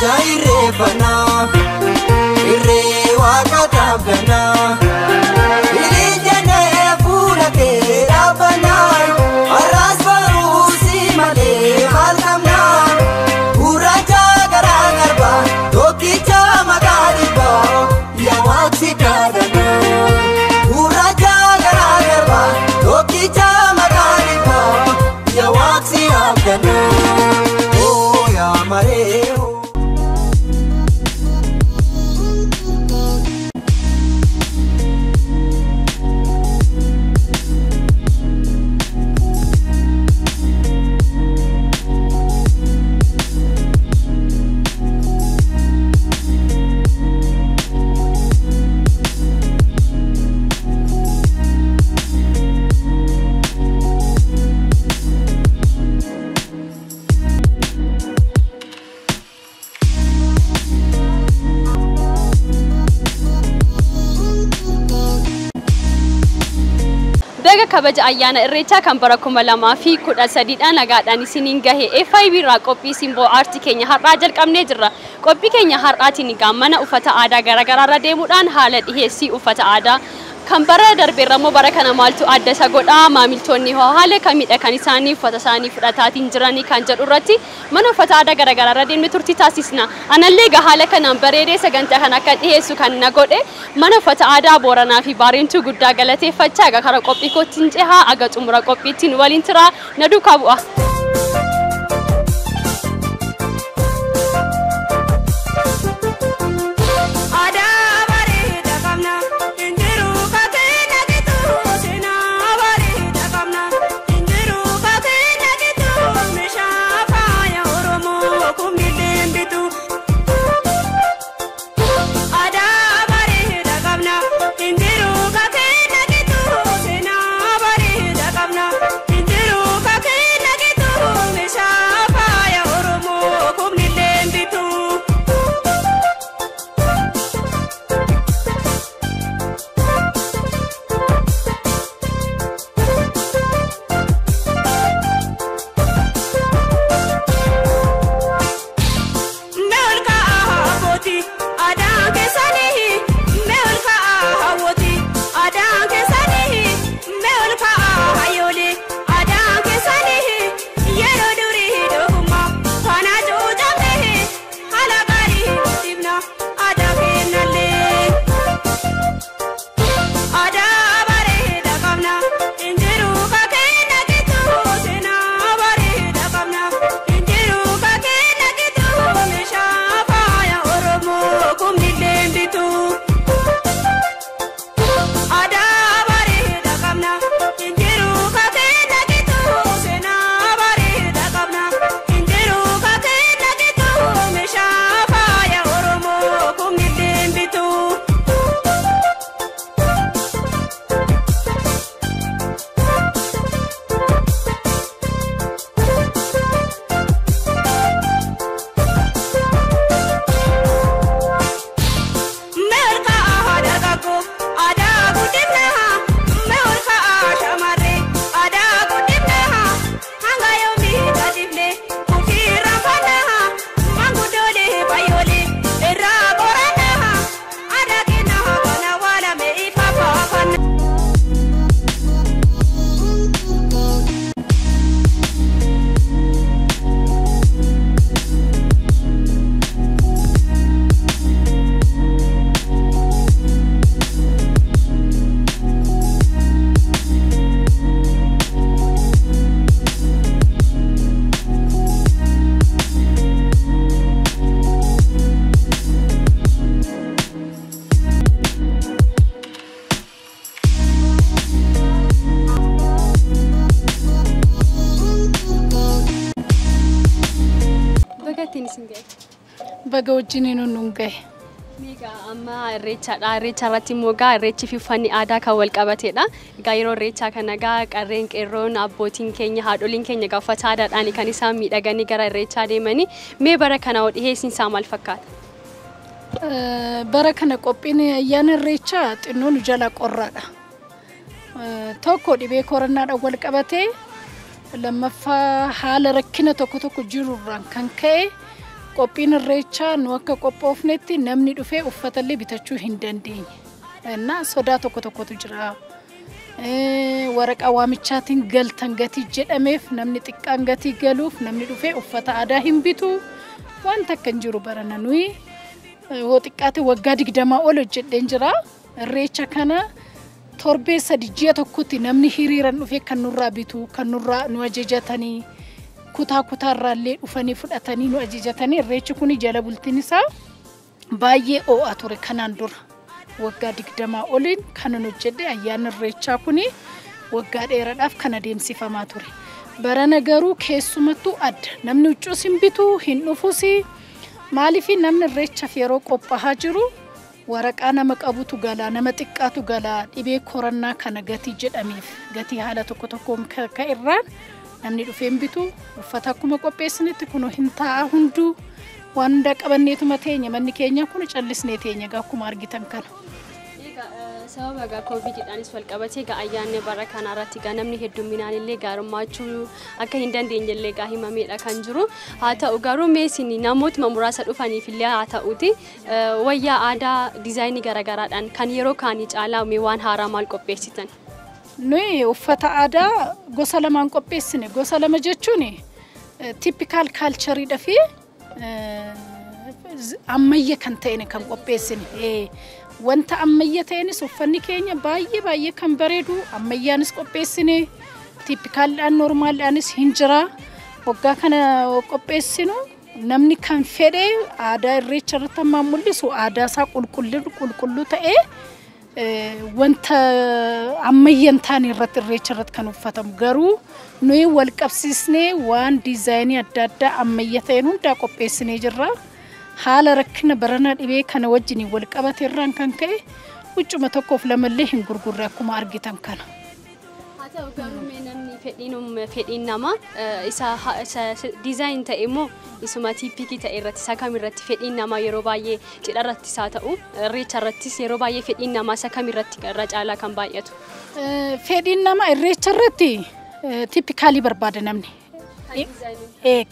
Irreecha irreeffannaa, irree waaqa taabgannaa. Ililjanee fuula kee dhaabbannaa, har'as baruu si malee maal qabnaa? Gurraacha garaa garbaa, tokkicha maqaa dhibbaa, yaa waaqsi kadhannaa. Gurraacha garaa garbaa, tokkicha maqaa dhibbaa, yaa waaqsi abdannaa. Oo yaa maree hoo. Baga kabaja ayyaana Irreechaa kan bara 2013 nagaadhaan isiniin gahe FIB irraa qophii simboo aartii keenya har'aa jalqabnee jirra. Qophii keenya har'aatiin egaa mana uffata aadaa garaagaraa irra deemuudhaan haala dhiheessii uffata aadaa kan bara darbeerra immoo bara kana maaltu adda isa godhaa, maamiltoonni hoo haala kamiidha kan isaanii uffata isaanii fudhataatiin jiranii kan jedhu irratti mana uffata aadaa garaagaraa irra deemnee turtii taasisna. Anallee egaa haala kanaan bareedee sagantaa kana akka dhiheessu kan na godhe mana uffata aadaa Booranaa fi Baareentuu guddaa galateeffachaa egaa karaa qophii kootiin cehaa aga xumura qophiittiin waliin turaa na duukaa bu'a. Aadaa bareeda qabna, injiru kakeenya gitu. Seenaa bareeda qabna, injiru kakeenya gitu. Meeshaa faaya Oromoo kumillee bitu. Aadaa bareeda qabna, injiru kakeenya gitu. Seenaa bareeda qabna, injiru kakeenya gitu. Meeshaa faaya Oromoo kumillee bitu. Mee ol ka'aa abbootii aadaan keessanii, mee ol ka'aa hawwootii aadaan keessanii, mee ol ka'aa hayyoolee aadaan keessanii. Yeroo durii dhugummaa faana cuucamne haala gaarii guddifna aadaa kennallee. Aadaa bareeda qabna, injiru kakeenya gitu. Seenaa bareeda qabna, injiru kakeenya gitu. Meeshaa faaya Oromoo kumnillee bitu. Aadaa bareeda qabna, injiru kakeenya gitu. Seenaa bareeda qabna, injiru kakeenya gitu. Meeshaa faaya Oromoo kumnillee bitu. Mee ol ka'aa dargaggoo aadaa guddifnaa, mee ol ka'aa shamarree aadaa guddifnaa. Hanga yoomii gadhiifnee ofiirraan fannaa, maanguddoolee fayyoolee irraa qorannaa. Aadaa keenya kana waalame ifa baafanna. Baga ittiin isin gahe. Baga wajjin nuun gahe. Egaa amma Irreechaadha. Irreecha irratti immoo egaa Irreechi fi uffanni aadaa kan wal qabatedha. Egaa yeroo Irreechaa kana egaa qarreen qeerroon abbootiin keenya haadholiin keenya egaa uffata aadaadhaan kan isaan miidhaganii gara Irreechaa deemanii. Mee bara kana hoo dhiheessiin isaa maal fakkaata? Bara kana qophiin ayyaana Irreechaa xinnoo nu jala qorraadha. Tokko dhibee koronnaadhaan wal qabatee, lammaffaa haala rakkina tokko tokko jirurraan kan ka'e Qophiin irreechaa nu akka qophoofnetti namni dhufee uffatallee bitachuu hin dandeenye. Innaa sodaa tokko tokkotu jira. Waraqaa waamichaatiin galtan gatii jedhameef namni xiqqaan gatii galuuf namni dhufee uffata aadaa hin bitu. Wanta akka hin jiru barana nuyi hoo xiqqaate waggaa 20 ol hojjedheen jira. Irreecha kana torbee 3 ji'a tokkotti namni hiriiraan dhufee kan nurraa bitu, kan nurraa nu ajajatanii, kutaa kutaarraallee dhufanii fudhatanii nu ajajatanii. Irreechi kun jala bultiin isaa baay'ee ho'a ture kanaan dura. Waggaa 20 oliin kanan hojjedhe ayyaanni irreechaa kun waggaa dheeraadhaaf kan adeemsifamaa ture. Barana garuu keessumattuu adda. Namni huccuus hin bitu, hin dhufus. Maaliif namni irreechaaf yeroo qophaa'aa jiru waraqaa nama qabutu galaa, nama xiqqaatu galaa, dhibee korannaa kana gatii jedhameef gatii haala tokko tokkoon irraan namni dhufee hin bitu. Uffata akkuma qopheessinetti kunoo hin taa'a hunduu waan hundaa qabanneetuma teenya, manni keenya kun callisnee teenya akkuma argitan kana. Sababa egaa koovidiidhaanis wal qabatee egaa ayyaanni bara kana irratti egaa namni hedduminaan illee gaarummaachuu akka hin dandeenye illee egaa himameedha kan jiru. Haa ta'u garuu meesin namootuma muraasa dhufaniif illee haa ta'uuti wayyaa aadaa diizaayinii garaagaraadhaan kan yeroo kaanii caalaa mee waan haaraa maal qopheessitan? Nuyi uffata aadaa gosa lamaan qopheessine. Gosa lama jechuun typical cultureidha fi ammayya kan ta'e kan qopheessine. Wanta ammayya ta'enis uffanni keenya baay'ee baay'ee kan bareedu ammayyaanis qopheessine, typicaldhaan normaldhaanis hin jira. Waggaa kana qopheessinu namni kan fedhe aadaa irreecha irratti ammaan mul'isu aadaa isaa qulqulluu ta'ee wanta ammayya hin taane irratti irreecha irratti kan uffatamu. Garuu nuyi wal qabsiisnee waan diizaayinii adda addaa ammayya ta'een hundaa qopheessinee jirra. Haala rakkina baranaa dhibee kana wajjin wal qabate irraan kan ka'e huccuma tokkoof lamallee hin gurgurre akkuma argitan kana. Haa ta'u garuu mee namni fedhiin namaa isa diizaayin ta'e immoo isuma tiipikii ta'e irratti isa kam irratti fedhiin namaa yeroo baay'ee cidha irrattis haa ta'u irreecha irrattis yeroo baay'ee fedhiin namaa isa kam irratti irra caalaa kan baay'atu? Fedhiin namaa irreecha irratti tiipikaalii barbaada namni.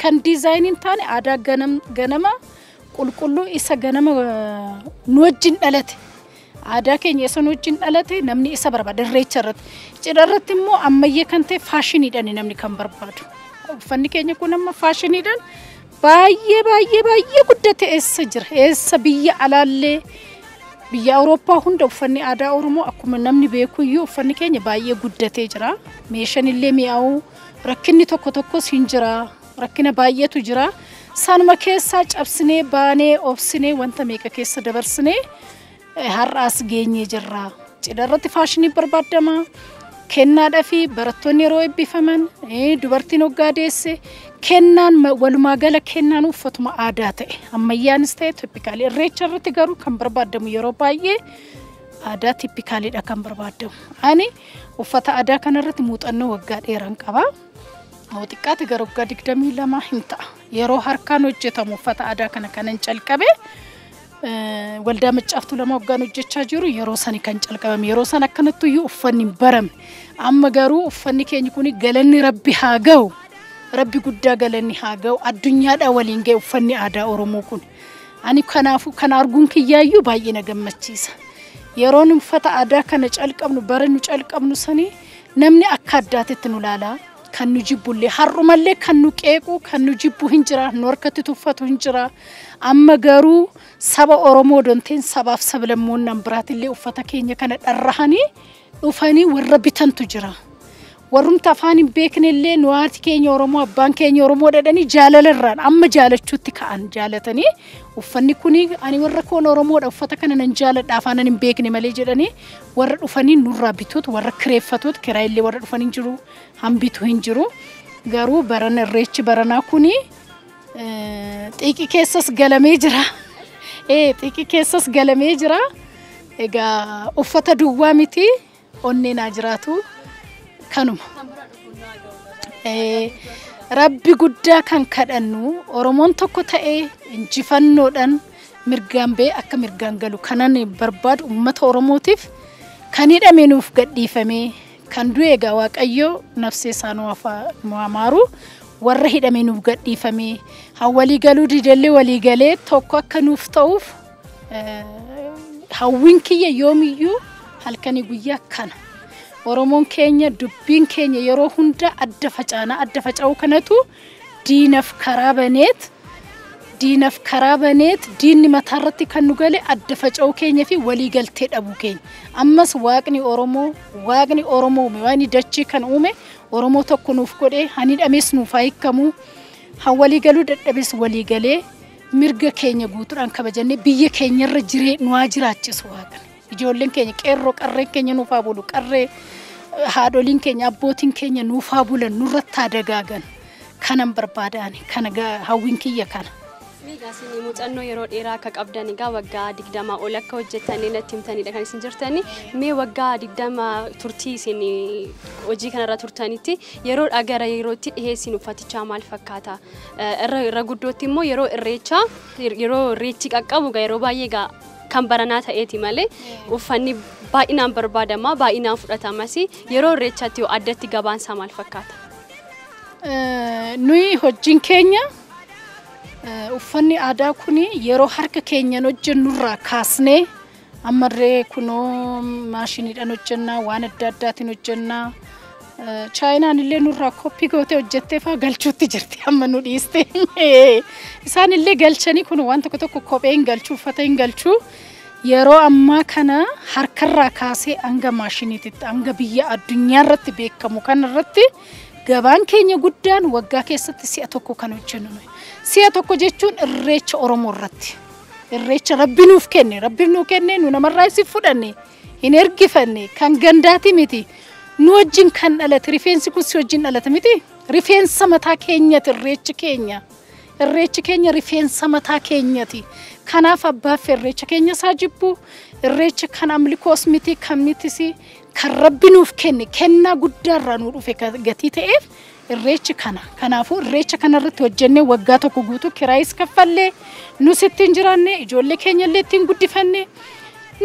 Kan diizaayiniin taane aadaa ganama qulqulluu isa ganama nu wajjin dhalate. Aadaa keenya isa nu wajjin dhalate namni isa barbaada irreecha irratti. Cidha irratti immoo ammayyaa kan ta'e faashiniidhaan namni kan barbaadu. Uffanni keenya kun amma faashiniidhaan baay'ee baay'ee baay'ee guddate eessa jira? Eessa biyya alaallee biyya Awurooppaa hunda uffanni aadaa Oromoo akkuma namni beeku iyyuu uffanni keenya baay'ee guddatee jira. Meeshaan illee mi'aawu rakkinni tokko tokkos hin jira. Rakkina baay'eetu jira. Sanuma keessaa cabsinee baanee obsinee wanta meeqa keessa dabarsinee har'aas geenyee jirra. Cidha irratti faashinii barbaadama. Kennaadhaa fi barattoonni yeroo eebbifaman, dubartiin hoggaa deesse kennaan walumaa gala kennaan uffatuma aadaa ta'e ammayyaanis ta'e tippikaalii. Irreecha irratti garuu kan barbaadamu yeroo baay'ee aadaa tippikaaliidha kan barbaadamu. Ani uffata aadaa kanarratti muuxannoo waggaa dheeraan qaba. Hoo xiqqaate gara waggaa 22 hin ta'a. Yeroo harkaan hojjetamu uffata aadaa kana kanan calqabe waldaa maccaaftuu lama waggaan hojjechaa jiru yeroo sani kan calqabame. Yeroo san akkanatti iyyuu uffanni hin baramne. Amma garuu uffanni keenya kun galanni rabbi haa ga'u. Rabbi guddaa galanni haa ga'u. Addunyaadhaa waliin ga'e uffanni aadaa Oromoo kun. Ani kanaafuu kana arguun kiyyaayyuu baay'ee na gammachiisa. Yeroon uffata aadaa kana calqabnu bara nu calqabnu sanii namni akka addaatitti nu ilaala. Kan nu jibbullee har'umallee kan nu qeequ kan nu jibbu hin jira, nu harkatti tuffatu hin jira. Amma garuu saba Oromoo donteen sabaaf sablammoonni biraatillee uffata keenya kana dharrahanii dhufanii warra bitantu jira. Warrumti afaan hin beeknellee nu haati keenya Oromoo abbaan keenya Oromoo dhadhanii jaalalarraan amma jaalachuutti ka'an jaalatanii uffanni kun ani warra koon Oromoodha uffata kana nan jaaladha afaan hin beekne malee jedhanii warra dhufanii nurraa bituutu warra kireeffatuutu kiraayillee warra dhufanii jiru hambitu hin jiru. Garuu barana irreechi baranaa kuni xiiqii keessas galamee jira. Xiiqii keessas galamee jira. Egaa uffata duwwaa miti onneen haa jiraatu kanuma. Rabbi guddaa kan kadhannu Oromoon tokko ta'ee injifannoodhaan mirgaan ba'ee akka mirgaan galu kanan barbaadu uummata Oromootiif kan hidhame nuuf gadhiifame kan du'e egaa Waaqayyo nafsee isaa nu haa maaru. Warra hidhame nuuf gadhiifame. Haa walii galuu didellee walii galee tokko akka nuuf ta'uuf hawwiin kiyya yoomiyyuu halkanii guyyaa kana. Oromoon keenya dubbiin keenya yeroo hunda adda facaana adda faca'uu kanatu diinaf karaa baneet diinni mataarratti kan nu gale adda faca'uu keenya fi walii galtee dhabuu keenya. Ammas waaqni Oromoo uume waan dachii kan uume Oromoo tokko nuuf godhee hani dhamees nuuf haa hiikkamu. Haa walii galuu dadhabees walii galee mirga keenya guutuudhaan kabajannee biyya keenyarra jiree nu haa jiraachisu waaqni. Ijoolleen keenya qeerroo qarreen keenya nuuf haa bulu qarree haadholiin keenya abbootiin keenya nuuf haa bulan nurratti haa dagaagan. Kanan barbaadaani kana hawwiin kiyya kana. Egaa isin muuxannoo yeroo dheeraa akka qabdan egaa waggaa 20 ol akka hojjettanii natti himtanidha kan isin jirtani. Mee waggaa 20 turtii isin hojii kanarra turtanitti yeroodhaa gara yerootti dhiheessiin uffatichaa maal fakkaata? Irra guddootti immoo yeroo irreechaa yeroo irreechi qaqqabu yeroo baay'ee egaa kan baranaa ta'eeti malee uffanni baay'inaan barbaadama baay'inaan fudhatamas yeroo irreechaatti addatti gabaansaa maal fakkaata? Nuyi hojiin keenya uffanni aadaa kuni yeroo harka keenyan hojjennurraa kaasnee ammarree kunoo maashiniidhaan hojjennaa waan adda addaatiin hojjennaa chaayinaan illee nurraa koppii gootee hojjettee fa'aa galchuutti jirti amma nu dhiiste. Isaan illee galchanii kun waan tokko tokko kophee hin galchuu uffata hin galchuu yeroo ammaa kana harkarraa kaasee hanga maashiniititti hanga biyya addunyaarratti beekamu kanarratti gabaan keenya guddaan waggaa keessatti si'a tokko kan hojjennu. Si'a tokko jechuun irreecha Oromoo irratti. Irreecha Rabbi nuuf kenne, Rabbi nuu kenne nu namarraa isin fudhanne, hin ergifanne, kan gandaati miti. Nu wajjin kan dhalate, rifeensi kun si wajjin dhalate miti. Rifeensa mataa keenyati irreechi keenya. Irreechi keenya rifeensa mataa keenyati. Kanaaf abbaaf irreecha keenya isaa jibbu, irreecha kan amlikoos miti, kan mitis, kan Rabbi nuuf kenne, kennaa guddaarraa nu dhufe gatii ta'eef irreechi kana. Kanaafuu irreecha kanarratti hojjennee waggaa tokko guutuu kiraayis kaffallee, nus ittiin jiraanne, ijoollee keenyallee ittiin guddifanne.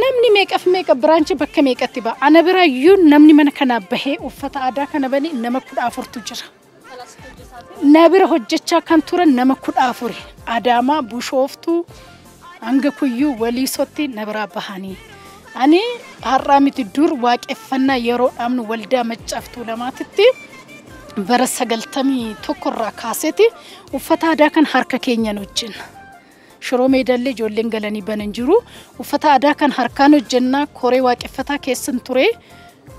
Namni meeqaf meeqa biraanchi bakka meeqatti ba'a. Ana biraayyuu namni mana kanaa bahee uffata aadaa kana bane nama 14tu jira. Na bira hojjechaa kan turan nama 14. Adaamaa, Bushooftuu, hanga Kuyyuu, Waliisotti na biraa bahanii. Ani har'aa miti dur waaqeffannaa yeroo dhaabnu waldaa Maccaaf Tuulamaatitti bara 91 irraa kaaseeti uffata aadaa kan harka keenyaan hojjenna. Shiroo meedallee ijoolleen galanii banan jiru. Uffata aadaa kan harkaan hojjennaa koree waaqeffataa keessan ture.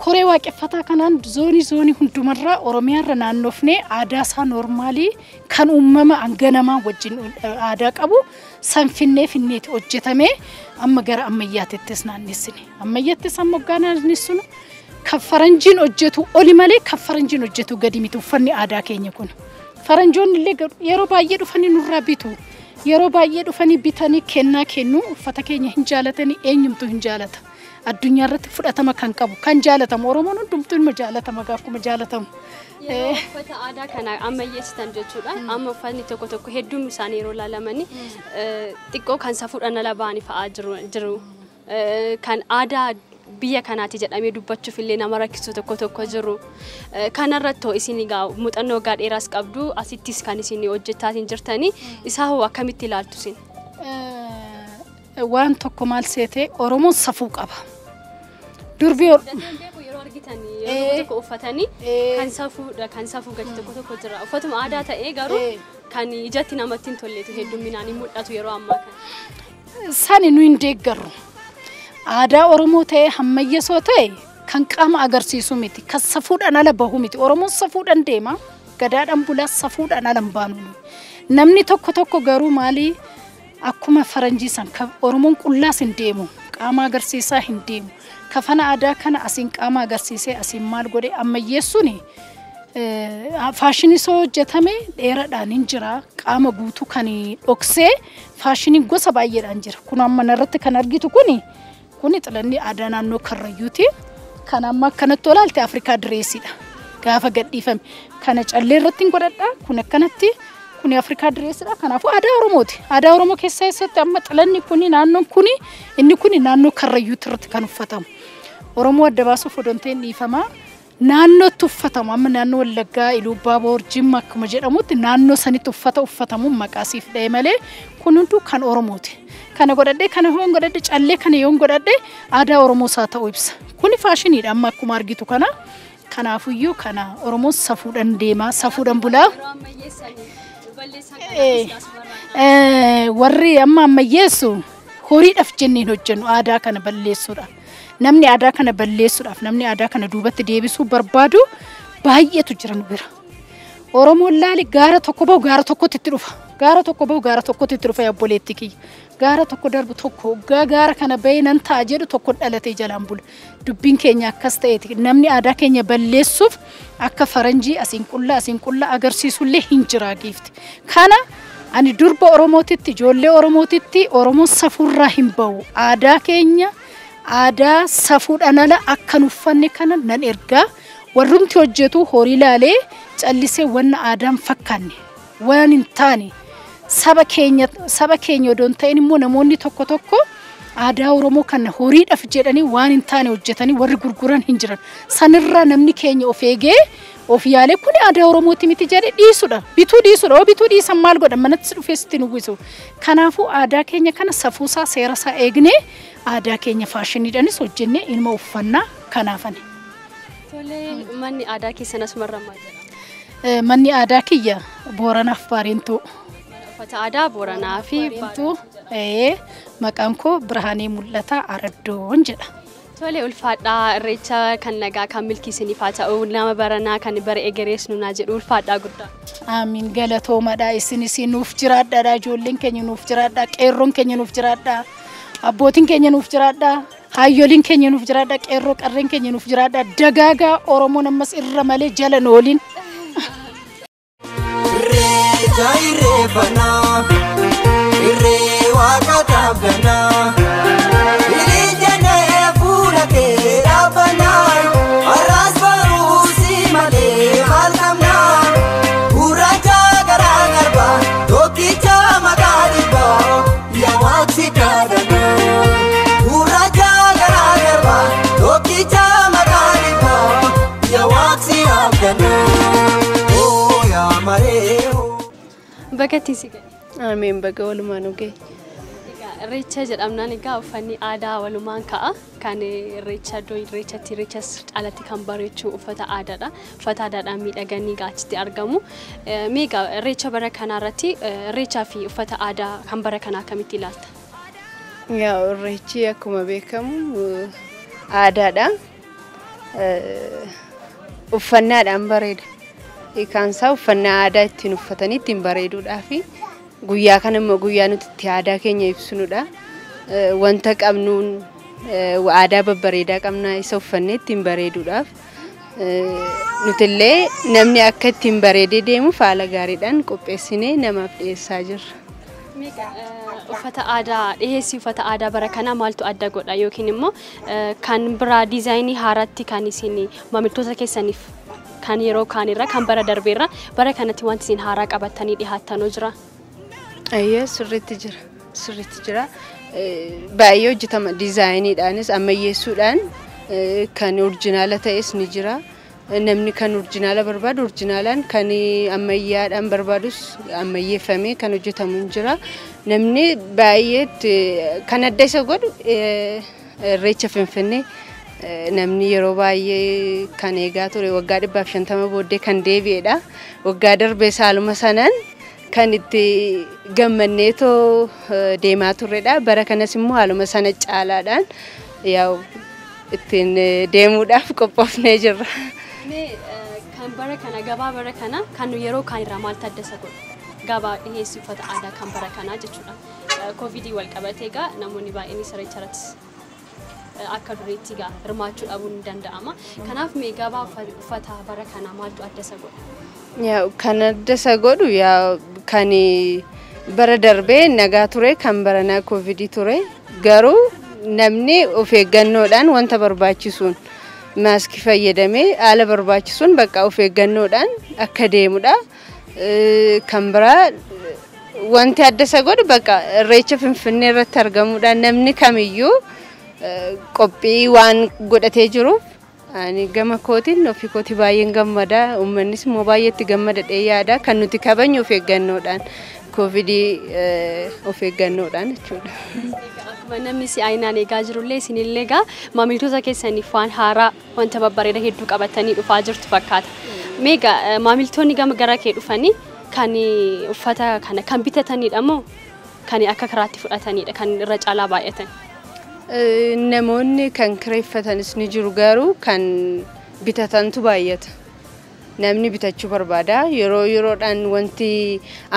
Koree waaqeffataa kanaan zoonii zoonii hundumarraa Oromiyaarra naannofnee aadaa isaa noormaalii kan uumama hanga namaa wajjin aadaa qabu san finnee finneeti hojjetamee amma gara ammayyaatittis naannessine. Ammayyaattis amma waggaa naannessinu kan faranjiin hojjetu oli malee kan faranjiin hojjetu gadi miti uffanni aadaa keenya kun. Faranjoonni illee yeroo baay'ee dhufanii nurraa bitu. Yeroo baay'ee dhufanii bitanii kennaa kennu uffata keenya hin jaalatanii eenyumtu hin jaalata. Addunyaa irratti fudhatama kan qabu kan jaalatamu Oromoon hundumtuu ilma jaalatama gaafuma jaalatamu. Yeroo uffata aadaa kana ammayyeessitan jechuudha. Amma uffatni tokko tokko hedduun isaanii yeroo ilaalamanii xiqqoo kan safuudhaan ala ba'anii fa'aa jiru. Kan aadaa biyya kanaati jedhamee dubbachuuf illee nama rakkisu tokko tokko jiru. Kanarratti isin egaa muuxannoo waggaa dheeraas qabdu asittis kan isin hojjetaatiin jirtanii isaa hoo akkamitti ilaaltu isin? Waan tokko maal seete Oromoon safuu qaba. Durbi yeroo argitan yeroo tokko uffatanii kan safuudha kan safuu gadi tokko tokko jira. Uffatuma aadaa ta'ee garuu kan ijatti namatti hin tolleetu hedduminaan hin mul'atu yeroo ammaa kana. Sani nu hin deeggarru. Aadaa Oromoo ta'ee hammayyasoo ta'e kan qaama agarsiisu miti, kan safuudhaan ala bahu miti. Oromoon safuudhaan deema, gadaadhaan bulaa safuudhaan ala hin baanu. Namni tokko tokko garuu maali akkuma faranjii san Oromoon qullaas hin deemu, qaama agarsiisaa hin deemu. Kafana aadaa kana asiin qaama agarsiisee asiin maal godhe ammayyeessuun faashinii soo hojjetame dheeraadhaan hin jira. Qaama guutuu kan dhoksee faashiniin gosa baay'eedhaan jira. Kun amma narratti kan argitu kuni kuni xilanni aadaa naannoo Karrayyuuti. Kan amma akkanatti olaalte Afrikaa direesiidha. Gaafa gadhiifame kana callee irratti hin godhadha. Kun akkanatti kuni Afrikaa direesiidha. Kanaafuu aadaa Oromooti. Aadaa Oromoo keessatti amma xilanni kuni naannoon kuni inni kuni naannoo Karrayyuuti irratti kan uffatamu. Oromoo adda baasuuf odoo hin ta'in dhiifama. Naannootti uffatamu amma naannoo Wallaggaa, Iluu Abbaa Boor, Jimma akkuma jedhamutti naannoo sanitti uffata uffatamu maqaa siif dha'e malee kun hunduu kan Oromooti. Kana godhadhee, kana yoon godhadhe, callee kana yoon godhadhe aadaa Oromoo isaa ta'uu ibsa. Kuni faashiniidha amma akkuma argitu kana. Kanaafuyyuu kana Oromoon safuudhaan deema, safuudhaan bulaa. Warri amma ammayyeessu horiidhaaf jennee hin hojjennu, aadaa kana balleessuudha. Namni aadaa kana balleessuudhaaf, namni aadaa kana duubatti deebisuu barbaadu baay'eetu jira nu bira. Oromoon laali, gaara tokko bahu gaara tokkotti itti dhufa. Gaara tokko bahu gaara tokkotti itti dhufa, obboleetti kiyya. Gaara tokko darbu tokko hoggaa gaara kana bahee nan ta'a jedhu tokko dhalatee jalaan bula. Dubbiin keenya akkas ta'eeti. Namni aadaa keenya balleessuuf akka faranjii asiin qullaa asiin qullaa agarsiisullee hin jira giifti. Kana ani durba Oromootitti, ijoollee Oromootitti, Oromoon safuurraa hin bahu. Aadaa keenya aadaa safuudhaan ala akka hin uffanne kana nan ergaa. Warrumti hojjetu horii laalee callisee wanna aadaan fakkaanne waan hin taane saba keenya odoo hin ta'in immoo namoonni tokko tokko aadaa Oromoo kana horiidhaaf jedhanii waan hin taane hojjetanii warri gurguran hin jiran. Sanirraa namni keenya of eegee of yaalee kun aadaa Oromooti miti jedhee dhiisudha. Bituu dhiisudha. Yoo bituu dhiisan maal godhan? Manatti dhufee sitti uwwisu. Kanaafuu aadaa keenya kana safuusaa seerasaa eegnee aadaa keenya faashiniidhaanis hojjennee ilma uffannaa kanaafani. Tolee, manni aadaa keessan asumarra maal jedhama? Manni aadaa kiyya Booranaaf Baareentuu. Uffata aadaa Booranaa fi Baareentuu. Maqaan koo Birhaanee Mul'ataa Araddoon jedha. Tole, ulfaadhaa. Irreecha kan nagaa kan milkii isiniif haa ta'u, nama baranaa kan bara egerees nunaa jedhu, ulfaadhaa guddaa. Amiin, galatoomadha. Isinis nuuf jiraadhaadha. Ijoolleen keenya nuuf jiraadha. Qeerroon keenya nuuf jiraadha. Abbootiin keenya nuuf jiraadha. Hayyoliin keenya nuuf jiraadha. Qeerroo qarreen keenya nuuf jiraadha. Dagaagaa Oromoon ammas irra malee jala nooliin. Irreecha irreeffannaa, irree waaqa taabganaa. Ilijjanee fuula kee dhaabbannaa, har'as baruu si malee maal qabnaa? Gurraacha garaa garbaa, tokkicha maqaa dhibbaa, yaa waaqsi kadhannaa. Gurraacha garaa garbaa, tokkicha maqaa dhibbaa, yaa waaqsi abdannaa. Oo yaa maree oo. Bakka si ga'e. Ameen, baga walumaan nu ga'e. Egaa Irreecha jedhamnaan egaa uffanni aadaa walumaan ka'a. Kan irreecha iddoo irreechatti irreecha caalatti kan bareechu uffata aadaadha. Uffata aadaadhaan miidhaganii egaa achitti argamu. Mee egaa irreecha bara kanaa irratti irreechaa fi uffata aadaa kan bara kanaa akkamitti ilaalta? Yaa, irreechi akkuma beekamu aadaadha. Uffannaadhaan bareeda. Hiikaan isaa uffannaa aadaa ittiin uffatanii ittiin bareeduudhaa fi guyyaa kana immoo guyyaa nuti itti aadaa keenya ibsinudha. Wanta qabnuun aadaa babbareedaa qabna, isa uffannee ittiin bareeduudhaaf nutillee namni akka ittiin bareedee deemuuf haala gaariidhaan qopheessinee namaaf dhiyeessaa jirra. Uffata aadaa, dhiyeessii uffata aadaa bara kanaa maaltu adda godha, yookiin immoo kan biraa diizaayinii haaraatti kan isin maamiltoota keessaniif kan yeroo kaanirra, kan bara darbeerra bara kanatti wanti isin haaraa qabattanii dhihaattanoo jira? Ayyee, sirriitti jira. Sirriitti jira. Baay'ee hojjetama, diizaayiniidhaanis ammayyeessuudhaan kan original ta'es ni jira. Namni kan original barbaadu orjinaalaan, kan ammayyaadhaan barbaadus ammayyeeffamee kan hojjetamu ni jira. Namni baay'ee kan adda isa godhu Irreecha Finfinnee namni yeroo baay'ee kan eegaa ture, waggaa 150 booddee kan deebi'edha. Waggaa darbee saaluma sanaan kan itti gammanneetoo deemaa turredha. Bara kanas immoo haaluma sana caalaadhaan yaa'u ittiin deemuudhaaf qophoofnee jirra. Mee kan bara kana, gabaa bara kana kan yeroo kaan irraa maaltu adda isa godha? Gabaa dhiyeessii uffata aadaa kan bara kanaa jechuudha. Koovidii wal qabatee egaa namoonni baay'een irreecha irratti akka duriitti egaa hirmaachuu dhabuun ni danda'ama. Kanaaf mee gabaa uffata bara kanaa maaltu adda isa godha? Yaa, kan adda isa godhu yaa kan bara darbee nagaa ture, kan baranaa koovidii ture, garuu namni of eeggannoodhaan wanta barbaachisuun maaskii fayyadamee haala barbaachisuun bakka of eeggannoodhaan akka deemudha. Kan biraa wanti adda isa godhu bakka Irreecha Finfinnee irratti argamuudhaan namni kamiyyuu qophii waan godhatee jiruuf Ani gama kootiin ofii kootii baay'een gammada. Uummannis immoo baay'eetti gammada yaada. Kan nuti kabajnu of eeggannoodhaan koovidii of eeggannoodhaan jechuudha. Akkuma namni si aynaan eegaa jirullee isinillee egaa maamiltoota keessaniif waan haaraa wanta babbareeda hedduu qabatanii dhufaa jirtu fakkaata. Mee egaa maamiltoonni gama gara kee dhufanii kan uffata kana kan bitatanidha moo kan akka kiraatti fudhatanidha kan irra caalaa baay'atan? Namoonni kan kireeffatanis ni jiru garuu kan bitatantu baay'ata. Namni bitachuu barbaada. Yeroo yeroodhaan wanti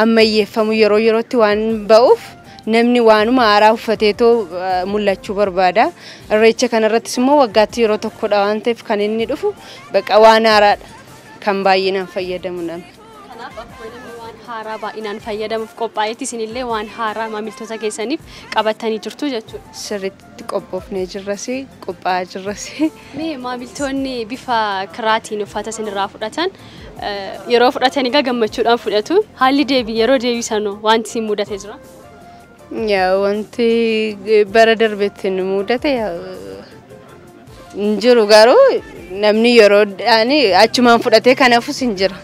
ammayyeeffamu yeroo yerootti waan ba'uuf namni waanuma haaraa uffateetoo mul'achuu barbaada. Irreecha kanarrattis immoo waggaatti yeroo tokkodha waan ta'eef kan inni dhufu baqa waan haaraadha kan baay'inaan fayyadamu namni. Kanaaf akkuma namni waan haaraa baay'inaan fayyadamuuf qophaa'etti isinillee waan haaraa maamiltoota keessaniif qabatanii jirtu jechuudha. Sirriitti qophoofnee jirras, qophaa'aa jirras. Mee maamiltoonni bifa kiraatiin uffata isinirraa fudhatan yeroo fudhatan egaa gammachuudhaan fudhatu. Haalli deebii yeroo deebisanoo wanti isin mudate jira? Yaa wanti bara darbetti nu mudate hin jiru garuu namni yeroo achumaan fudhatee kan hafus hin jira.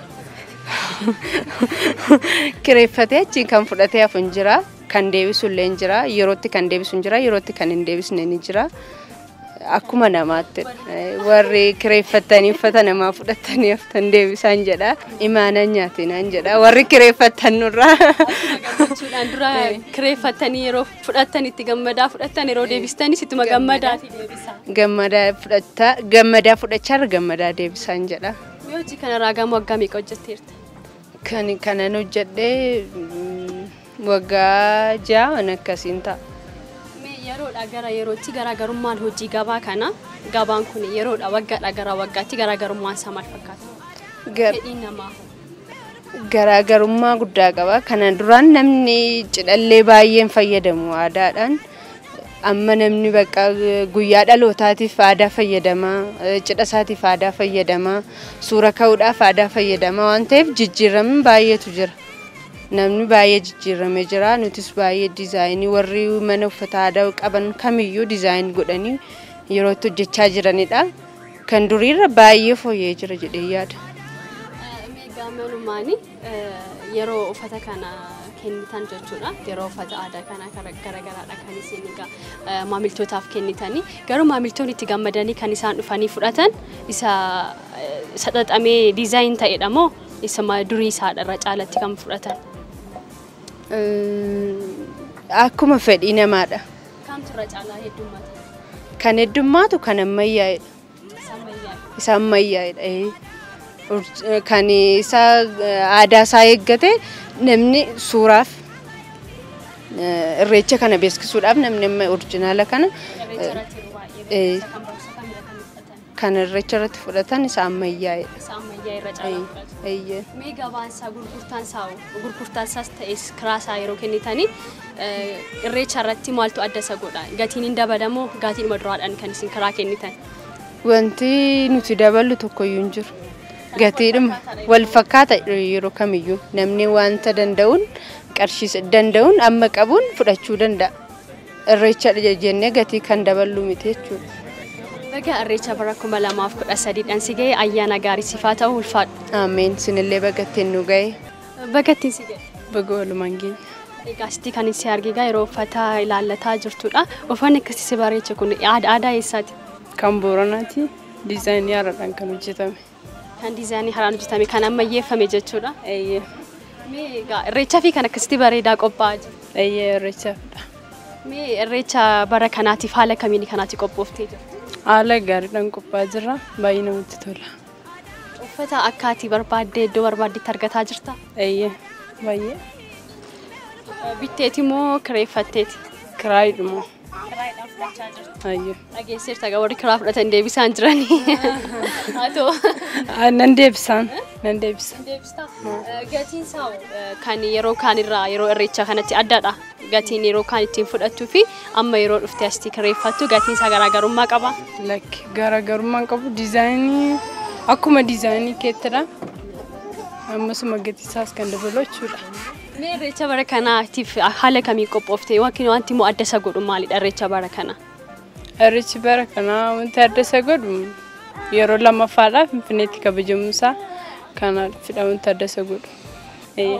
Kireeffatee achiin kan fudhatee hafu hin jira. Kan deebisu illee hin jira. Yerootti kan deebisu hin jira. Yerootti kan hin deebisne ni jira. Akkuma namaatti warri kireeffatanii uffata namaa fudhatanii haftan deebisaan jedha. Imaanaan nyaatinaan jedha. Warri kireeffatan nurraa. Gammachuudhaan dura kireeffatanii yeroo fudhatan itti gammadaa fudhatan yeroo deebistanis ittuma gammadaati deebisa. Gammadaa fudhataa gammadaa fudhachaa gammadaa deebisaan jedha. Mee hojii kanarraa gama waggaa meeqa hojjetteerta? Kan kanan hojjedhee waggaa 6 akkasiin ta'a. Mee yeroodhaa gara yerootti garaagarummaan hojii gabaa kana gabaan kun yeroodhaa waggaadhaa gara waggaatti garaagarummaan isaa maal fakkaata? Fedhiin namaa. Garaagarummaa guddaa qaba. Kana duraan namni cidhallee baay'een fayyadamu aadaadhaan. Amma namni bakka guyyaa dhalootaatiif aadaa fayyadama, cidha isaatiif aadaa fayyadama, suura ka'uudhaaf aadaa fayyadama waan ta'eef jijjiiramni baay'eetu jira. Namni baay'ee jijjiiramee jira. Nutis baay'ee diizaayinii warri mana uffata aadaa qaban kamiyyuu diizaayinii godhanii yeroo itti hojjechaa jiranidha. Kan duriirra baay'ee fooyya'ee jira jedhee yaada. Mee gamanumaani yeroo uffata kana kennitan jechuudha. Yeroo uffata aadaa kana garagaraadha kan isin egaa maamiltootaaf kennitanii. Garuu maamiltoonni itti gammadanii kan isaan dhufanii fudhatan isa saxaxamee diizaayin ta'edha moo isa durii isaadha irra caalatti kan fudhatan? Akkuma fedhii namaadha. Kamtu irra caalaa heddummaata? Kan heddummaatu kan ammayyaa'edha. Isa ammayyaa'edha. Isa ammayyaa'edha. Kan isa aadaa isaa eeggate namni suuraaf irreecha kana beeksisuudhaaf namni amma orjinaala kana kan irreecha irratti fudhatan isa ammayyaa'edha. Isa ammayyaa irra caalaa fudhatu. Mee gabaan isaa gurgurtaan isaas ta'e kiraa isaa yeroo kennitanii irreecha irratti maaltu adda isa godha? Gatiin hin dabalamoo gatiin duraadhaan kan isin kiraa kennitan? Wanti nuti daballu tokkoyyuu hin jiru. Gatiidhuma wal fakkaata yeroo kamiyyuu namni wanta danda'uun qarshii danda'uun amma qabuun fudhachuu danda'a. Irreecha jennee gatii kan daballu miti jechuudha. Baga irreecha bara 2013 si ga'e ayyaana gaarii siif haa ta'u ulfaadhu. Ameen. Sinillee baga ittiin nu ga'e. Baga ittiin si ga'e. Baga walumaan geenye. Egaa asitti kan isin arge egaa yeroo uffata ilaallataa jirtudha. Uffanni akkasii si bareeche kun aadaa eessaati? Kan Booranaati. Diizaayinii haaraadhaan kan hojjetame. Kan diizaayinii haaraan hojjetame kan ammayyeeffame jechuudha. Eeyyee. Mee egaa irreechaa fi kan akkasitti bareedaa qophaa'aa jiru. Eeyyee irreechaafidha. Mee irreecha bara kanaatiif haala kamiin kanaatti qophooftee jirtu? Haala gaariidhaan qophaa'aa jirra. Baay'ee namatti tola. Uffata akka ati barbaaddee iddoo barbaaddetti argataa jirtaa? Eeyyee baay'ee. Bitteeti moo kireeffatteeti? Kiraayiidhuma. Kiraayidhaan fudhachaa jirtu. Eeyyee. Dhageesseerta egaa warri kiraa fudhatan deebisaan jiranii. Haa ta'u. Nan deebisaan. Nan deebisa. Deebistaa. Gatiin isaa kan yeroo kaan irraa yeroo irreechaa kanatti addadha. Gatiin yeroo kaan ittiin fudhattuu fi amma yeroo dhuftee asitti kireeffattu gatiin isaa garaagarummaa qaba. Lakki garaagarummaa hin qabu. Diizaayinii akkuma diizaayinii keettidha. Ammasuma gatii isaas kan dabalu jechuudha. Mee irreecha bara kanaatiif haala kamiin qophooftee yookiin wanti immoo adda isa godhu maalidha irreecha bara kana? Irreechi bara kanaa wanti adda isa godhu Yeroo lammaffaadhaaf Finfinneetti kabajamuusaa kanaafidha wanti adda isa godhu.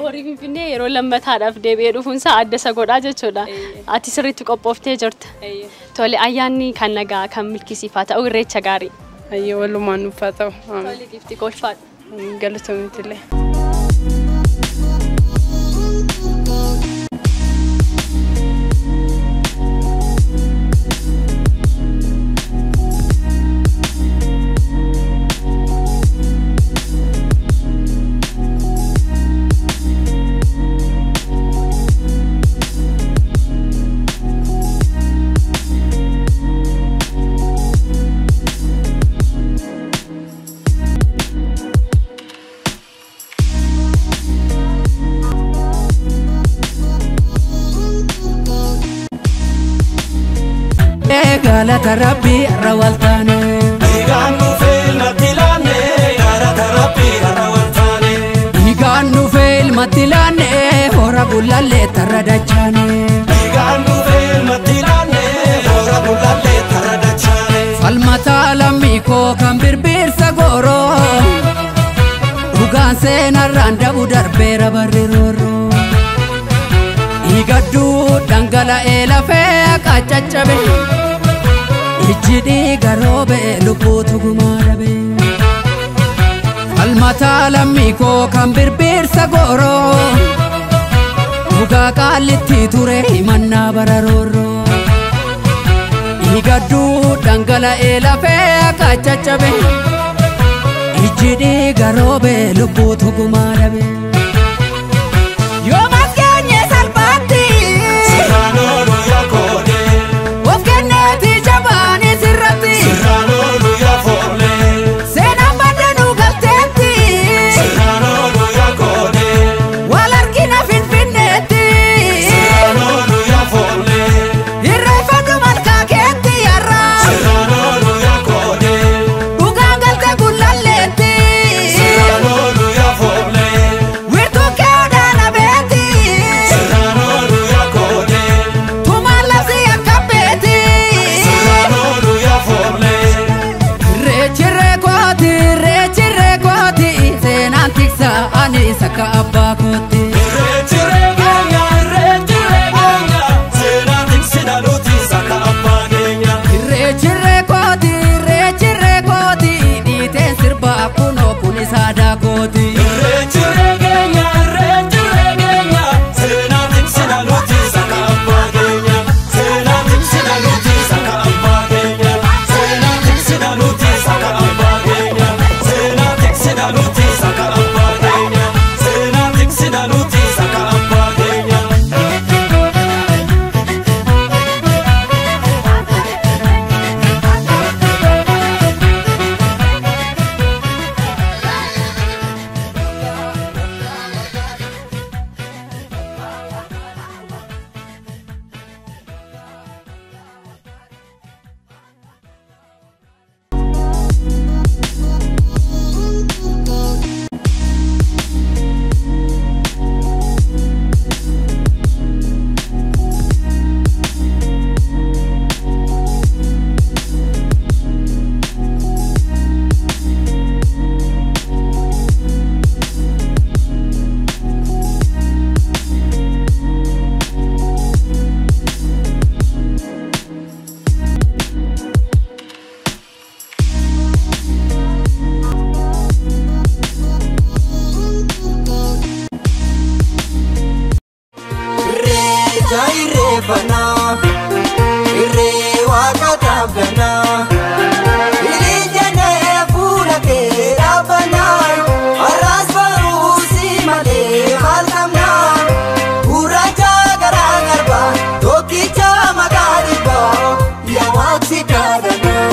Horii Finfinnee yeroo lammataadhaaf deebi'ee dhufuunsaa adda isa godhaa jechuudha. Ati sirriitti qophooftee jirta. Tole, ayyaanni kan nagaa kan milkisiifaa ta'u, irreecha gaarii. Ayyee, walumaan nuuf haa ta'u. Tole gifti kolfaadha. Galatoomtillee. Galata Rabbii irra waltaane. Dhiigaan dhufee ilmatti laanne, galata Rabbii irra waltaane. Dhiigaan dhufee ilmatti laanne, hora gullallee tarra dachaane. Dhiigaan dhufee ilmatti laanne, hora gullallee tarra dachaane. Falmataa lammii koo kan birbirsa gooroo. Dhugaan seenarraan dabu darbeera barri roorroo. Dhiigadduu dhangala'ee lafee akka caccabe. Ijji dhiiga roobe lubbuutu gumaa dhabe. Falmataa lammii koo kan birbirsa gooroo. Dhugaa qaallitti ture himannaa bara roorroo. Dhiigadduu dhangala'ee lafee akka caccabe. Ijji dhiiga roobe lubbuutu gumaa dhabe. Yoomas keenye salphaatti. Sirraan oolu yaa koodee. Of kenneeti jabaani sirratti. Sirraan oolu yaa foollee. Seenaan baddanuu galteetti. Sirraan oolu yaa koodee. Wal argina Finfinneetti. Sirraan oolu yaa foollee. Irreeffadhu malkaa keetti yarra. Sirraan oolu yaa koodee. Dhugaan galte gullalleetti. Sirraan oolu yaa foollee. Wiirtuu kee odaana beeti. Sirraan oolu yaa koodee. Tumaan labsii akka beeti. Sirraan oolu yaa foollee. Irreechirree kooti, irreechirree kooti, seenaan tiksa ani sakka abbaa kooti. Irreechirree keenya, irreechirree keenya, seenaa tiksina nuti sakka abbaa keenya. Irreechirree kooti, irreechirree kooti, dhiiteen sirbaa kunoo kunis aadaa kooti. Irreechirree keenya, irreechirree keenya, seenaa tiksina nuti sakka abbaa keenya. Seenaa tiksina nuti sakka abbaa keenya. Seenaa tiksina nuti sakka abbaa keenya. Seenaa tiksina nuti sakka abbaa keenya. Seenaa tiksina nuti sakka abbaa keenya. Irreecha irreeffannaa, irree waaqa dhaabgannaa. Ilijjanee fuula kee dhaabbannaa, har'as baruu si malee maal qabnaa? Gurraacha garaa garbaa, tokkicha maqaa dhibbaa, yaa waaqsi kadhannaa.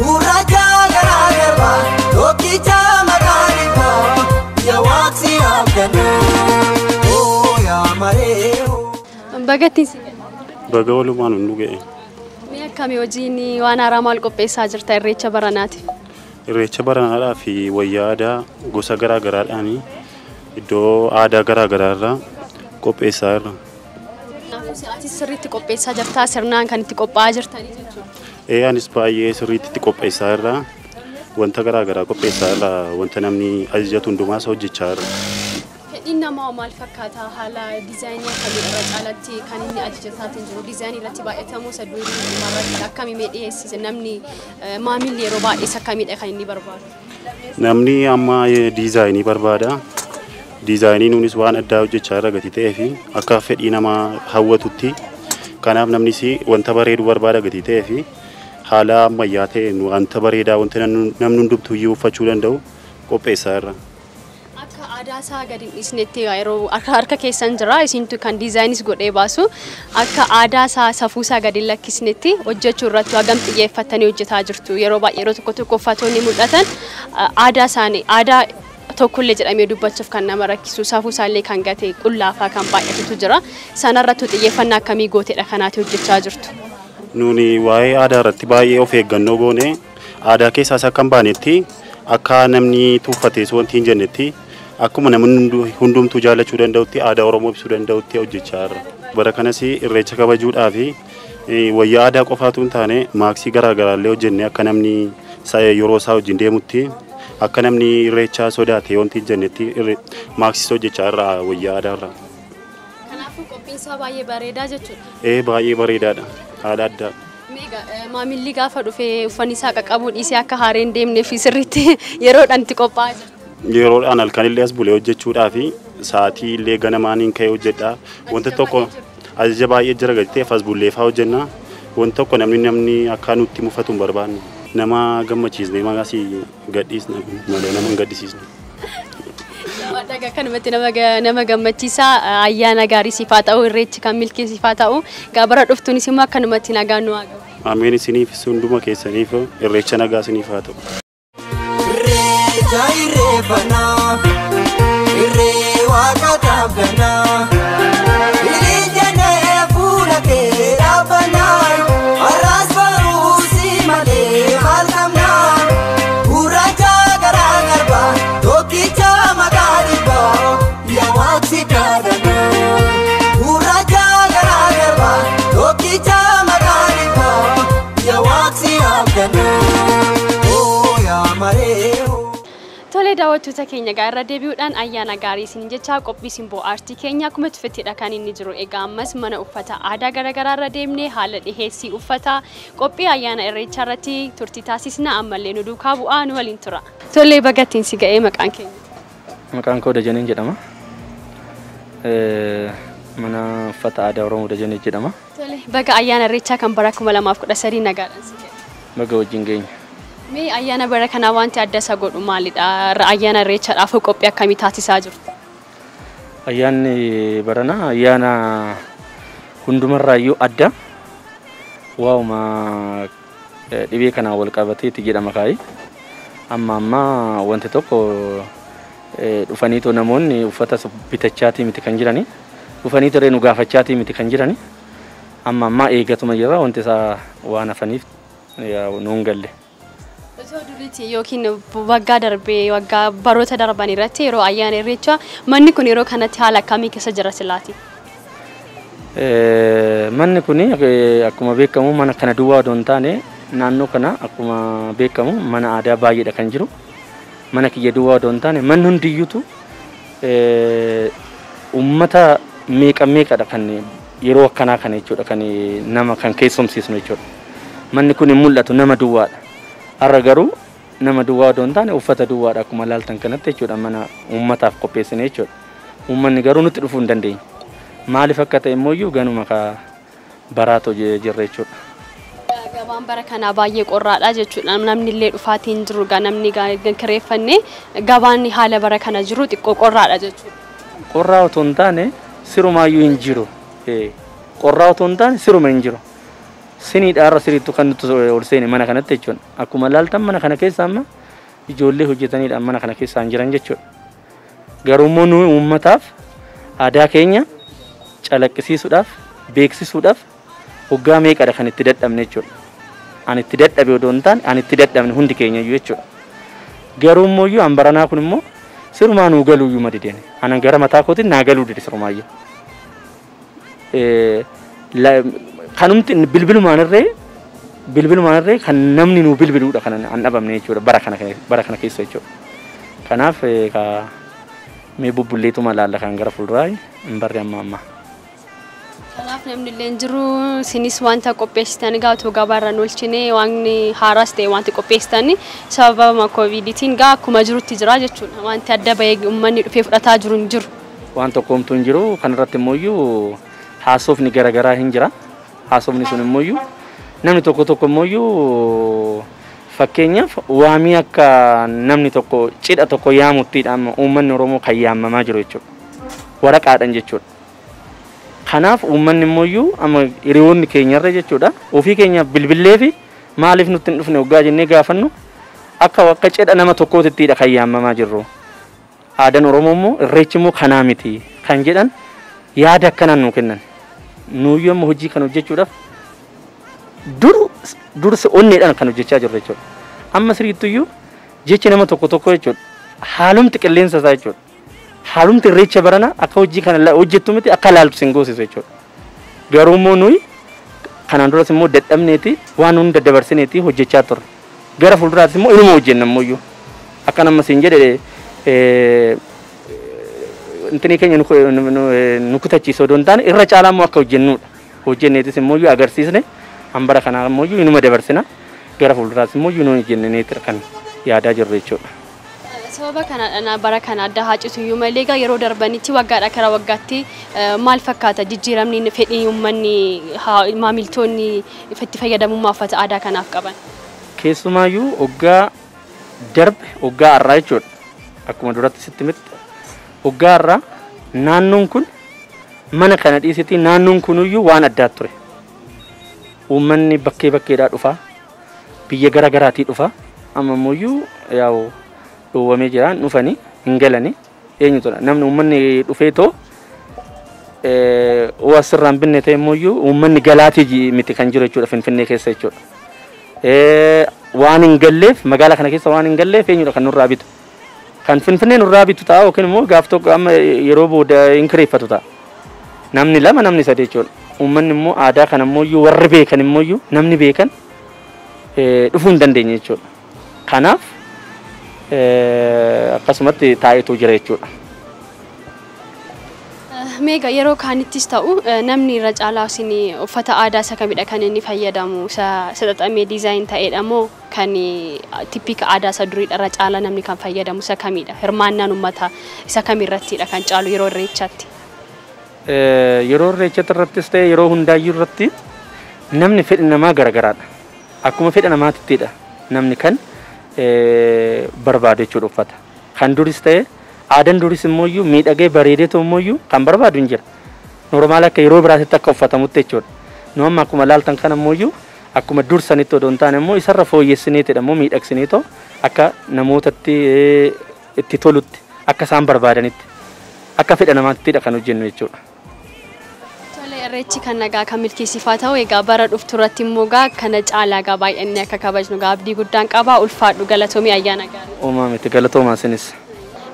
Gurraacha garaa garbaa, tokkicha maqaa dhibbaa, yaa waaqsi abdannaa. Oo yaa maree oo. Bagattiin si ga'e. Baga walumaan nu ga'e. Mee akkamii hojiin waan haaraa maal qopheessaa jirta irreecha baranaatiif? Irreecha baranaadhaa fi wayyaa aadaa gosa garaa garaadhaan iddoo aadaa garaa garaa irraa qopheessaa jirra. Kanaafuu atis sirriitti qopheessaa jirtaa, sirnaan kan itti qophaa'aa jirtanii jechuudha. Ee, anis baay'ee sirriitti itti qopheessaa jirra. Wanta garaa garaa qopheessaa irra wanta namni ajajatu hundumaas hojjechaa irra. Fedhiin namaa maal fakkaata? Haala diizaayinii akkamii irra caalatti kan inni ajajataatiin jiru? Diizaayinii irratti baay'atamuu isa durii irratti akkamii mee dhiyeessise? Namni maamilli yeroo baay'ee isa akkamiidha kan inni barbaadu? Namni amma diizaayinii barbaada. Diizaayinii nuunis waan addaa hojjechaa irra gati ta'ee fi akka fedhii namaa hawwatutti kanaaf namnis wanta bareedu barbaada gati ta'ee fi haala ammayyaa ta'een wanta bareedaa wanta namni hundumtuu iyyuu uffachuu danda'u qopheessaa irra. Akka aadaa isaa gadi hin dhiisnetti yeroo harka keessan jira isintu kan diizaayinis godhee baasu akka aadaa isaa safuu isaa gadi hin lakkisnetti hojjechuu irratti hagam xiyyeeffattanii hojjetaa jirtu. Yeroo baay'ee yeroo tokko tokko uffatoonni mul'atan aadaa isaanii aadaa tokkollee jedhamee dubbachuuf kan nama rakkisu safuu isaallee kan gate qullaafaa kan baay'atutu jira. Sanarrattu xiyyeeffannaa akkamii gooteedha kanaati hojjechaa jirtu? Nuuni waa'ee aadaa irratti baay'ee of eeggannoo goone aadaa keessaas akka hin baanetti akka namni tuffatees wanti hin jennetti akkuma namni hundumtuu jaallachuu danda'utti aadaa Oromoo ibsuu danda'utti hojjechaa jirra. Bara kanas irreecha kabajuudhaa fi wayyaa aadaa qofaatu hin taane maaksii garaa garaallee hojjenne akka namni yeroo isaa wajjin deemutti akka namni irreecha sodaate wanti hin jennetti maaksiis hojjechaa jirra wayyaa aadaa irra. Kanaafuu qophiin isaa baay'ee bareedaa jechuudha. Baay'ee bareedaadha. Haala addaa. Meeqa maamilli gaafa dhufee uffanni isaa qaqqabuu dhiisee akka haaree hin deemnee fi sirriitti yeroodhaan itti qophaa'aa jira. Yeroodhaan halkanillee as bulee hojjechuudhaa fi sa'aatii illee ganamaan hin ka'ee hojjedha. Wanta tokko ajaja baay'ee jira gadi ta'eef as bullee fa'aa hojjenna. Wanta tokko namni akka nutti mufatu hin barbaannu. Nama gammachiisnee maqaasii gadhiisna malee nama hin gaddisiisne. Dhagaa kanumatti nama gammachiisaa ayyaana gaarii siif haa ta'u irreechi kan milkii siif haa ta'u bara dhuftuunis immoo akkanumatti nagaan nu haa ga'u. Ameen isiniif hunduma keessaniif irreecha nagaa isiniif haa ta'u. Irreecha irreeffannaa irree waaqa dhaabgannaa ililjanee fuula kee dhaabbannaa har'as baruu si malee maal qabnaa gurraacha garaa garbaa tokkicha maqaa dhibbaa yaa waaqsi kadhannaa gurraacha garaa garbaa tokkicha maqaa dhibbaa yaa waaqsi abdannaa oo yaa maree. Tolee daawwattoota keenya irra deebi'uudhaan ayyaana gaarii isin jechaa qophii simboo aartii keenya akkuma tuffatteedha kan inni jiru. Egaa ammas mana uffata aadaa garaagaraa irra deemnee haala dhiheessii uffataa qophii ayyaana irreechaa irratti turtii taasisna ammallee nu duukaa bu'aa nu waliin tura. Tolee bagattiin si ga'ee maqaan keenya. Maqaan koo Dajaneen jedhama. Mana uffata aadaa Oromoo Dajanee jedhama. Tolee baga ayyaana irreechaa kan bara 2013 nagaadhaan si ga'e. Baga wajjin geenya. Mee ayyaana bara kanaa wanti adda isa godhu maalidha? Ayyaana irreechaadhaaf qophii akkamii taasisaa jirtu? Ayyaanni baranaa ayyaana hundumarraayyuu adda. Waa'uma dhibee kanaan wal qabateeti jedhama kaayi. Amma amma wanti tokko dhufaniitoo namoonni uffata bitachaatii miti kan jirani. Dhufaniitoo nu gaafachaatii miti kan jirani. Amma amma eegatuma jirra wanti isaa waan hafaniif nuun galle. Osoo duriitti yookiin waggaa darbee waggaa baroota darban irratti yeroo ayyaana irreechaa manni kun yeroo kanatti haala akkamii keessa jira silaati? Manni kun akkuma beekamu mana kana duwwaa odoo hin taane naannoo kana akkuma beekamu mana aadaa baay'eedha kan jiru. Mana kiyya duwwaa odoo hin taane manni hundiyyuutu uummata meeqa meeqadha kan yeroo akkanaa kana jechuudha kan nama kan keessumsiisnu jechuudha. Manni kun hin mul'atu nama duwwaadha. Har'a garuu nama duwwaa odoo hin taane uffata duwwaadha akkuma laaltan kanatti jechuudha mana uummataaf qopheessine jechuudha. Uummanni garuu nutti dhufuu hin dandeenye. Maaliif akka ta'e immoo iyyuu ganuma ka baraatoo jirra jechuudha. Gabaan bara kanaa baay'ee qorraadha jechuudha. Namni illee dhufaatii hin jiru namni kireeffanne gabaan haala bara kana jiru xiqqoo qorraadha jechuudha. Qorraa otoo hin taane sirumaayyuu hin jiru. Qorraa otoo hin taane siruma hin jiru. Siniidha har'a siriittu kan nuti ol seene mana kanatti jechuudha. Akkuma laaltan mana kana keessa amma ijoollee hojjetaniidha mana kana keessa hin jiran jechuudha. Garuu immoo nuyi uummataaf aadaa keenya calaqqisiisuudhaaf beeksisuudhaaf hoggaa meeqadha kan itti dadhabne jechuudha. Ani itti dadhabe odoo hin taane ani itti dadhabne hundi keenya iyyuu jechuudha. Garuu immoo iyyuu an baranaa kun immoo sirumaa nuu galuu iyyuu madideen. Anan gara mataa kootiin naa galuu dide sirumaayyuu. Kanumti bilbilumaan irree Bilbilumaan kan namni nu bilbiluudha kan an dhabamne jechuudha bara kana keessa jechuudha. Kanaaf mee bubbulleetuma laalla kan gara fuulduraa hin barre amma amma. Kanaaf namni illee jiru sinis wanta qopheessitan egaa otoo gabaarraan oolchine waan haaraas ta'e wanti qopheessitan sababa koovidiitiin egaa akkuma jirutti jira jechuudha. Wanti adda bahee uummanni dhufee fudhataa jiru hin jiru. Waan tokko homtuu hin jiru kanarratti immoo haasofni garaagaraa hin jira. Haasofni sun immoo namni tokko tokko immoo fakkeenyaaf waamii akka namni tokko cidha tokko yaamuttidha amma uummanni Oromoo kan yaamamaa jiru jechuudha. Waraqaadhaan jechuudha. Kanaaf uummanni immoo amma hiriyoonni keenyarra jechuudha ofii keenya bilbillee fi maaliif nutti hin dhufne hoggaa jennee gaafannu akka cidha nama tokkootittidha kan yaamamaa jirru. Aadaan Oromoo immoo irreechi immoo kanaa miti kan jedhan yaada akkanaan nuu kennan. Nuyyuu amma hojii kan hojjechuudhaaf dursa onneedhaan kan hojjechaa jirru jechuudha. Amma sirriittuyyuu jechi nama tokko tokko jechuudha haalumti qilleensa isaa jechuudha. Haalumti irreecha barana akka hojii kana hojjettu miti akka laaltu sin goosisu jechuudha. Garuu immoo nuyi kanaan duras immoo dadhabneeti waan hunda dabarsineeti hojjechaa turre. Gara fuulduraatti immoo inuma hojjenna ammoo akka nama siin jedhe intini keenya nu kutachiisoo osoo hin taane irra caalaa immoo akka hojjennudha. Hojjenneetis immoo agarsiisne hambara kanaa immoo inuma dabarsina gara fuulduraatti immoo nu hojjenneeti kan yaadaa jirru jechuudha. Sababa kanadhaan bara kana adda haacitu iyyuu malee egaa yeroo darbanitti waggaadhaa gara waggaatti maal fakkaata jijjiiramni fedhii uummanni maamiltoonni itti fayyadamummaa uffata aadaa kanaaf qaban? Keessumaayyuu waggaa darbe waggaa har'aa jechuudha. Akkuma duratti sitti miti waggaa har'aa naannoon kun mana kana dhiisitti naannoon kunuyyuu waan addaa ture. Uummanni bakkee bakkeedhaa dhufa biyya gara garaatii dhufa amma immoo yaa'u dhoowwamee jira dhufanii hin galanii eenyutu namni uummanni dhufee too waa sirraan binne ta'e immoo uummanni galaatii miti kan jiru jechuudha Finfinnee keessa jechuudha. Waan hin galleef magaalaa kana keessa waan hin galleef eenyudha kan nurraa bitu. Kan Finfinnee nurraa bitu ta'a yookiin immoo gaaf tokko amma yeroo booda hin kireeffatu ta'a. Namni lama namni sadi jechuudha. Uummanni immoo aadaa kana immoo warri beekan immoo namni beekan dhufuu hin dandeenye jechuudha. Kanaaf akkasumatti taa'eetu jira jechuudha. Meeqa yeroo kaanittis ta'u namni irra caalaa isin uffata aadaa isa kamidha kan inni fayyadamu isa xaxamee diizaayin ta'edha moo kan tippika aadaa isa duriidha irra caalaa namni kan fayyadamu isa kamidha? Hirmaannaan uummataa isa kamirrattidha kan caalu yeroo irreechaatti? Yeroo irreechaatti irrattis ta'e yeroo hundaayyuu irratti namni fedhi namaa garagaraadha. Akkuma fedha namaatittidha namni kan barbaadu jechuudha uffata. Kan duris ta'e aadaan duris immoo miidhagee bareedeetu immoo kan barbaadu hin jira. Normaal akka yeroo biraatitti akka uffatamutti jechuudha. Nu amma akkuma laaltan kana immoo akkuma dursanitti odoo hin taane immoo isarra fooyyessineetidha immoo miidhagsineetoo akka namootatti itti tolutti akka isaan barbaadanitti akka fedha namaatittidha kan hojjennu jechuudha. Irreechi kan nagaa kan milkeessifaa ta'u egaa bara dhuftu irratti immoo egaa kana caalaa egaa baay'inni akka kabajnu egaa abdii guddaan qaba. Ulfaadhu galatoomii ayyaana gaarii. Uumaa miti galatoomaa isinis.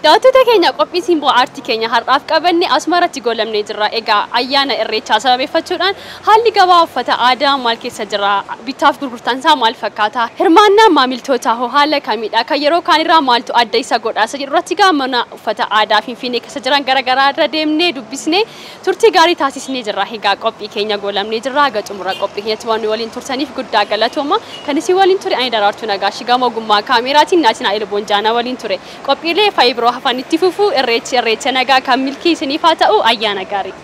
Daawwattoota keenya qophii simboo aartii keenya har'aaf qabanne asuma irratti goolabnee jirra. Egaa ayyaana irreechaa sababeeffachuudhaan haalli gabaa uffata aadaa maal keessa jira? Bittaaf gurgurtaan isaa maal fakkaata? Hirmaannaan maamiltootaa hoo haala kamiidha? Kan yeroo kaanirraa maaltu adda isa godha? Isa jedhu irratti egaa mana uffata aadaa Finfinnee keessa jiran garaagaraa irra deemnee dubbisnee turtii gaarii taasisnee jirra. Egaa qophii keenya goolabnee jirra. Haga xumura qophii keenyatti waan nu waliin turtaniif guddaa galatooma. Kan isin waliin ture ani Daraartuu Nagaashii gama ogummaa kaameraatiin Naatinaa Elboonjaanaa waliin ture. Qophiilee faayibiroo hafan itti fufu irreechi irreecha nagaa kan milkii isiniif haa ta'u ayyaana gaarii.